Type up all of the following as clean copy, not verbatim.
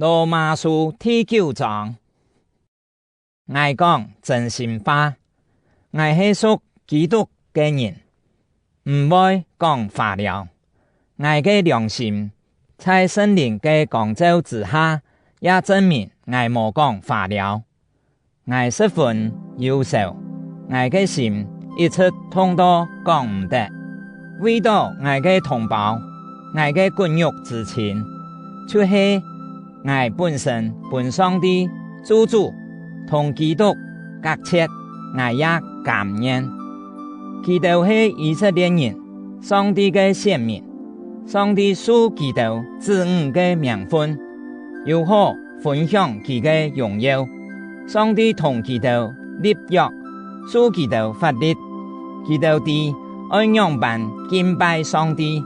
羅馬書第九章，𠊎講真心話，𠊎係屬基督个人，毋會講話了。𠊎个良心在聖靈个光照之下，也證明𠊎無講話了。𠊎十分憂愁，𠊎个心一直痛到講毋得。為著𠊎个同胞，𠊎个骨肉之親，就係𠊎本身分上帝做主，同基督隔切，𠊎也甘願。佢兜係以色列人，上帝个選民，上帝賜佢兜子女个名份，又好分享佢个榮耀。上帝同佢兜立約，賜佢兜法律，佢兜知愛樣般敬拜上帝，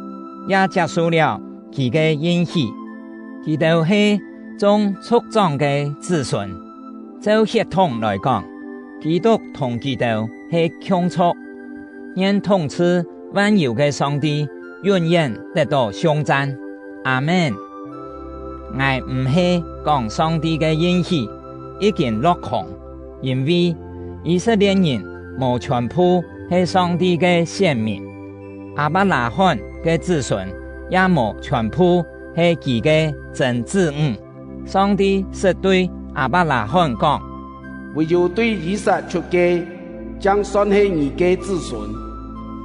也接受了佢个應許。佢兜係眾族長个子孫，照血統來講，基督同佢兜係共族。願統治萬有个上帝永遠得到頌讚。阿們。𠊎毋係講上帝个應許已經落空，因為以色列人無全部係上帝个選民，亞伯拉罕个子孫也無全部係佢个真子女。上帝實對亞伯拉罕講：唯有對以撒出个，才算係你个子孫。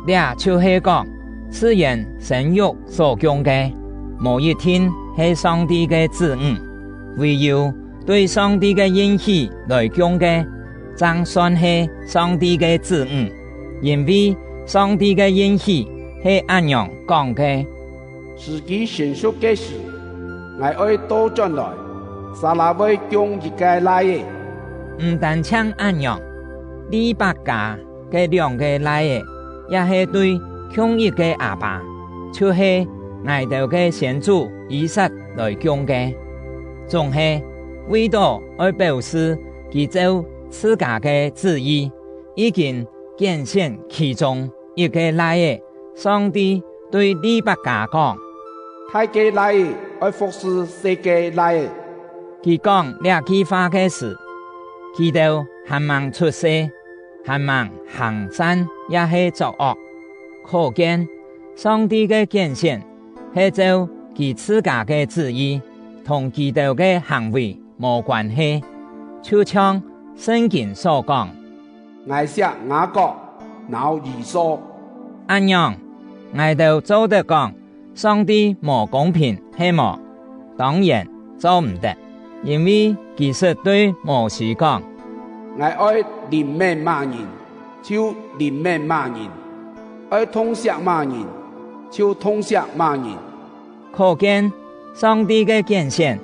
這就係講，自然生育所供个，無一定係上帝个子女，唯有對上帝个應許來供個，才算係上帝个子女。因為上帝个應許係按樣講个：時機成熟个時，𠊎愛倒轉來，撒拉會供一個徠个。毋單止按樣，利百加个兩個徠个，也係對共一個阿爸，就係𠊎兜个先祖以撒來供个。總係為著愛表示佢照自家个旨意，已經揀選其中一個徠个，上帝對利百加講：大个徠个愛服侍細个徠个。佢講這句話个時，佢兜還盲出世，還盲行善，抑係作惡。可見上帝個揀選係照佢自家个旨意，同佢兜个行為無關係。就像聖經所講：𠊎錫雅各，惱以掃。按樣，𠊎兜做得講上帝無公平係無？當然做毋得，因為佢實對摩西講：𠊎愛憐憫麼人，就憐憫麼人；愛痛惜麼人，就痛惜麼人。可見上帝个揀選，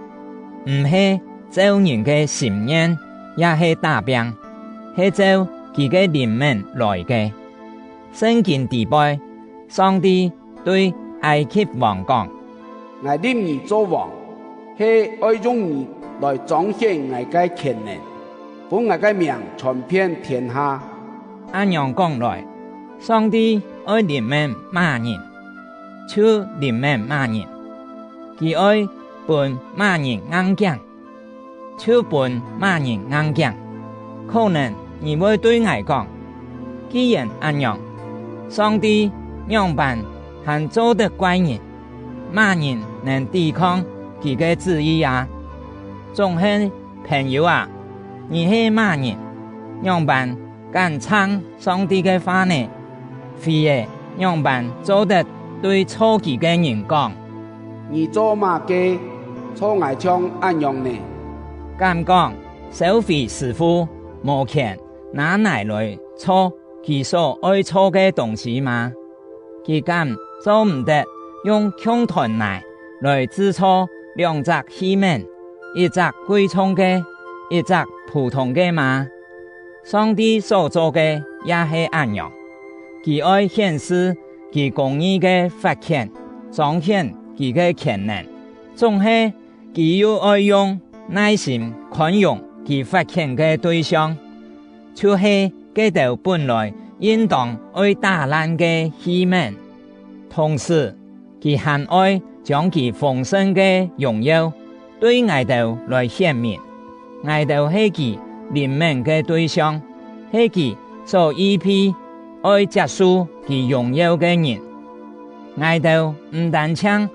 毋係照人个心願，抑係打拚，係照佢个憐憫來个。聖經底背，上帝對埃及王講：𠊎立你做王，係愛用你來彰顯𠊎个權能，分𠊎个名傳遍天下。按樣講來，上帝愛憐憫麼人，就憐憫麼人；佢愛分麼人硬頸，就分麼人硬頸。可能你會對𠊎講：既然按樣，上帝樣般還做得怪人，麼人能抵抗佢个旨意啊？總係朋友啊，你係麼人？樣般敢撐上帝个話呢？或者樣般做得對造佢个人講：你做麼个造𠊎像按樣呢？敢講燒肥師傅無權拿泥來造佢所愛造个東西嗎？佢敢做毋得用共團泥來製造兩隻器皿，一隻貴重个，一隻普通个嗎？上帝所做个也係按樣，佢愛顯示佢公義个法權，彰顯佢个權能，總係佢又愛用耐心寬容佢罰遣个對象，就係這兜本來應當愛打爛个器皿，同時佢還愛將佢豐盛个榮耀對𠊎兜來顯明，𠊎兜係佢憐憫ke對象，係佢所預備愛接受佢榮耀ke人。𠊎兜毋單止係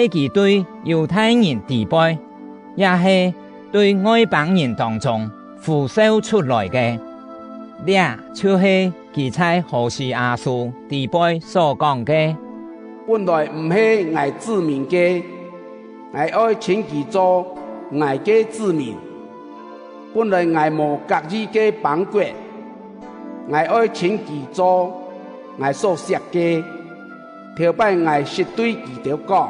佢對猶太人底輩，也係對外邦人當中呼召出來个。這就係佢在何西阿書底輩所講个：本來毋係𠊎子民个，𠊎愛稱佢做𠊎个子民；本來𠊎無佮意个邦國，𠊎愛稱佢做𠊎所錫个。頭擺𠊎實對佢兜講：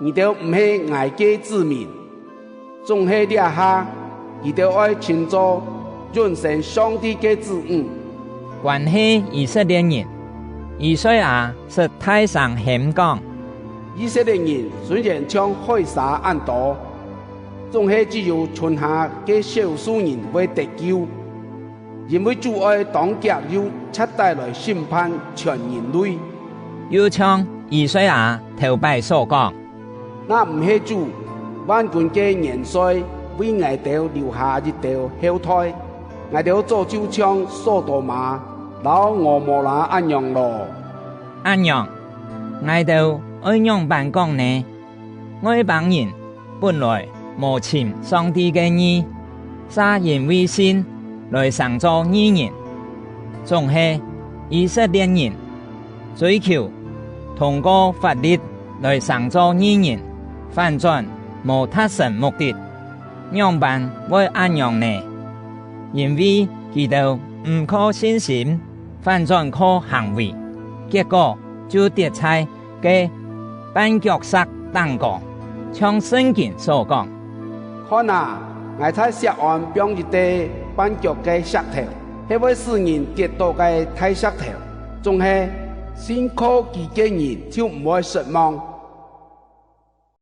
你兜毋係𠊎个子民。總係這下，佢兜愛稱做永生上帝个子女。關係以色列人，以賽亞實大聲喊講：以色列人雖然像海沙按多，總係只有賰下个少數人會得救，因為主愛當劫又徹底來審判全人類。又像以賽亞頭擺所講：若毋係主萬軍个元帥為𠊎兜留下一條後代，𠊎兜早就像所多瑪、摎蛾摩拉按樣囉。按樣，𠊎兜愛樣般講呢？外邦人本來無尋上帝个義，煞因為信來成做義人。總係以色列人追求通過法律來成做義人，反轉無達成目的。樣般會按樣呢？因為佢兜毋靠信心，反轉靠行為，結果就跌在个絆腳石當中，像聖經所講：看啊，𠊎在錫安放一塊絆腳个石頭，係會使人跌倒个大石頭。總係信靠佢个人就毋會失望。